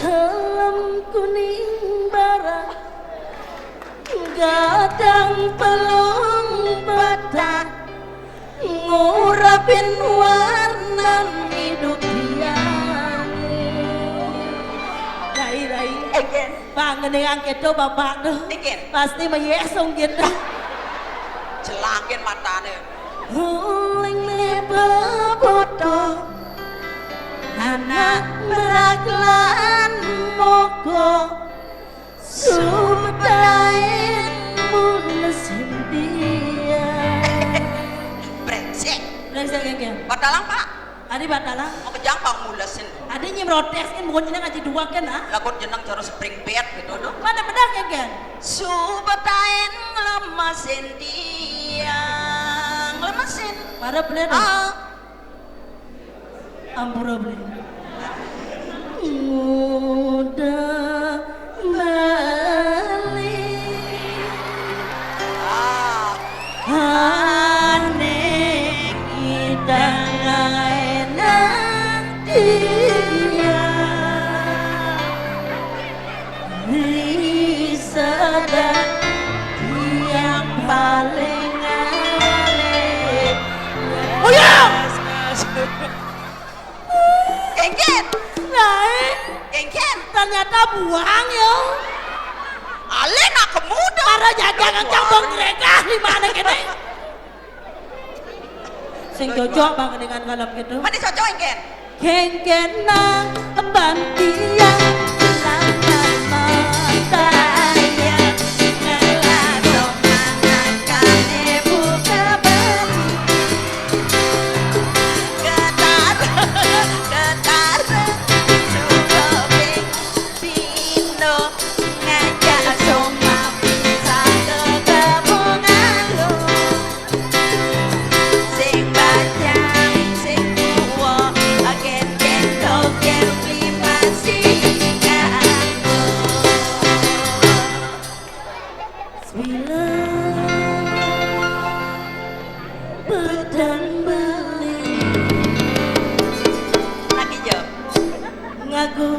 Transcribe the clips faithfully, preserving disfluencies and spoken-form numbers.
Helm kuning barang, gadang pelung batang, ngurapin warnan idup tiang. Rai, rai. Egen. Bang, ngeningang keto bapak tuh. Egen. Pasti mayeh sungkin tuh. Celangin matane. Uling beboto, anak merak lan moko, subetain munesin dia. Brengsek. Brengsek, Egen. Batalang, Pak. Adi batalang. Mau kejang, Pak, mulesin. Adi nyemrotes kan, bukan jeneng aja dua kan, ah? Lakon jeneng cara spring bed gitu, tuh. Mana benar, Egen? Subetain lemesin tiang, lemesin. Marep bener, ah. Ampura, Bli. Nguda beli. Ah. Ane kita ngaenak dia. Wisata yang paling aneh. Uyang! Kengken! Naik! Kengken! Ternyata buang, yo. Ale nak kemuda. Para jajan kencang bong geregah di mana kene? Sing cocok bang dengan kalem gitu. Mana cocok, Ken? Kengkena bantian langan mataya ngelado manakane buka beli. Getar, getar, suka ping pino ngajak soma pisah ke kebun alu. Sing bajang, sing tuwa, agen gendong, gendong masih kanggo. Sembilan petang beli. Lagi, Jo. Ngaku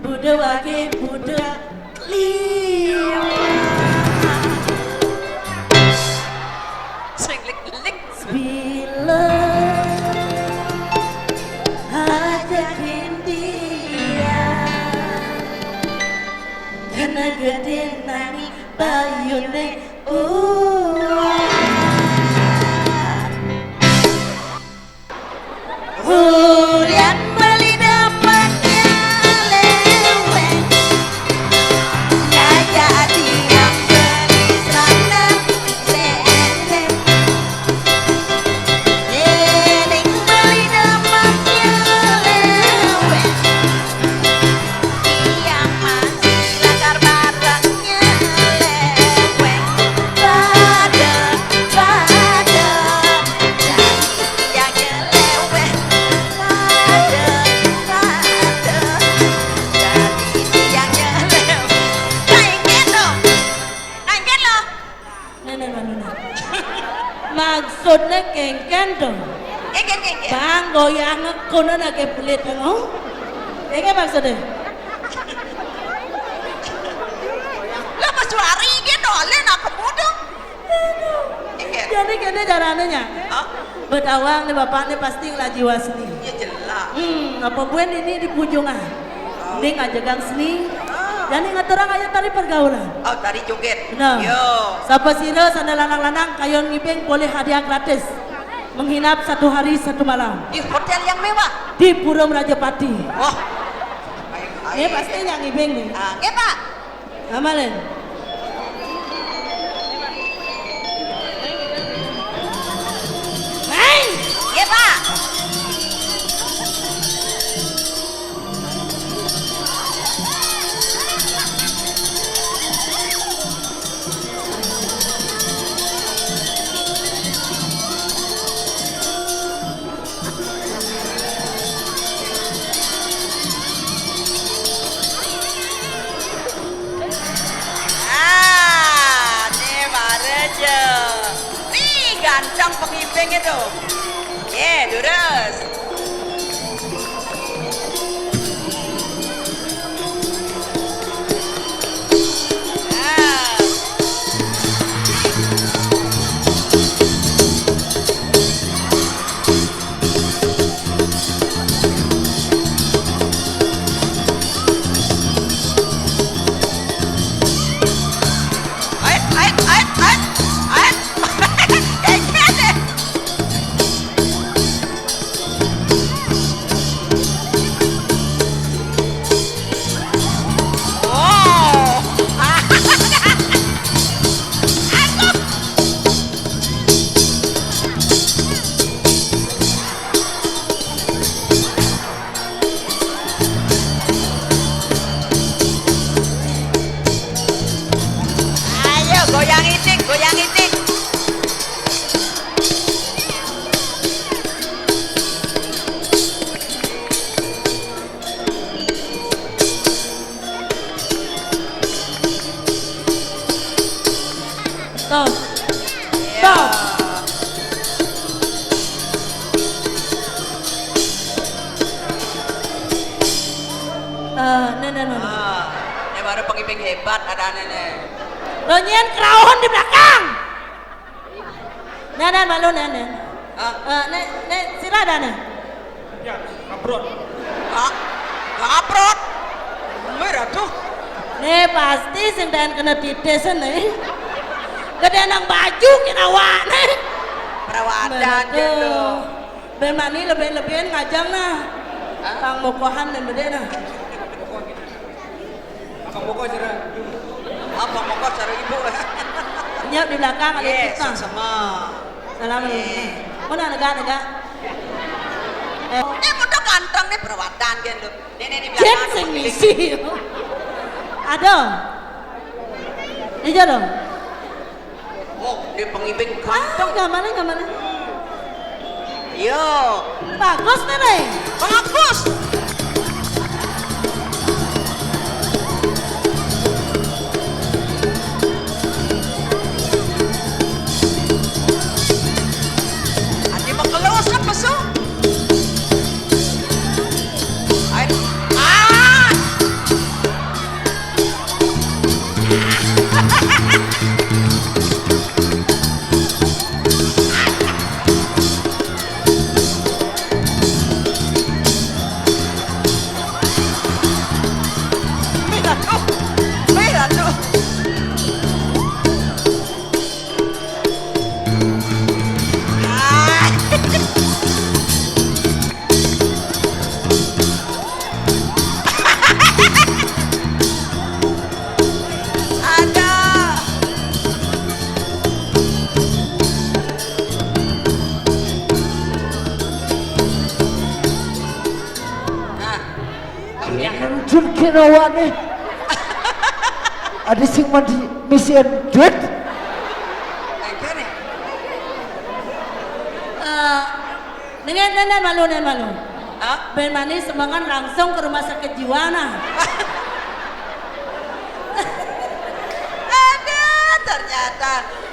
buda wage buda liwat. Sing lik-lik. Bila ajakin dia, kena gede nangis bayune uang. Ulian beli dapatnya leweng. Kaya tiang beli serana lele. Eling beli dapatnya leweng. Iya masih lakar barangnya leweng. Pada, pada. Jadi tiangnya leweng. Pada, pada. Jadi tiangnya leweng. Nah, engken loh. Nah, engken loh. Nah, nah, nah, nah, nah. Maksudnya kengken dong. Kengken, kengken. Bang, goyang kono nake pelit ngomong. Ini maksudnya. Lah, Mas Suari gitu, oleh nak kemudian. Kengken. Jadi kene caranya nya. Hah? Betawang nih bapak nih pasti ngelaji wasni. Ya jelas. Hmm, apa buen ini di pujung ah. Ini ngajegang seni. Ah. Jadi ngaturang aja tari pergaulan. Oh, tari joget. Nah. Yo. Sapa sira sana lanang-lanang kayon ngibing boleh hadiah gratis. Menghinap satu hari satu malam. Di hotel yang mewah. Di Pura Merajapati. Wah. Ini pasti yang ngibing nih. Ah, nggih, Pak. Amalin. Hei! Nggih, Pak. Ah, ne mare je. Nih, ganteng pengimping itu. Ye, durus. Tuh. Tuh. Eh, nen, nen, nen. Ah, ini baru pengibing hebat ada nih. Lo nyen kerauhan di belakang. Nen, nen, malu, nen, nen. Hah? Eh, nen, nen, sira ada nih. Ya, kaprot. Ka-, kaprot. Merah tuh. Nih pasti sing daen kena titis nih. Gede nang baju kena awak nih. Perawatan. Merah tuh. Gitu. Ben mani lebih-lebihan ngajang nah. Hah? Pang mokohan dan bede nah. Apa moko cara? Apa moko cara ibu? Nyok di belakang ada. Iya, kita sama. Salam. Iya. Mana negak, negak? Eh. Eh, muda ganteng nih perawatan kan tuh. Nih, nih, di belakang. Jen ada sing pemilik. Misi. Ada. Iya dong. Oh, dia pengibing ganteng. Ah, gak mana, gak mana. Yo. Bagus nih, Rey. Bagus. Adi mau keluar apa, so? Ay, ah! Mira, no. Mira, no. Ada. Nah, yang terjun ke rawane. Ada sing mandi misi endut. Enggak nih. Eh, dengan, dengan malu, dengan malu. Hah? Ben mani semangat langsung ke rumah sakit jiwa nah. Ada ternyata.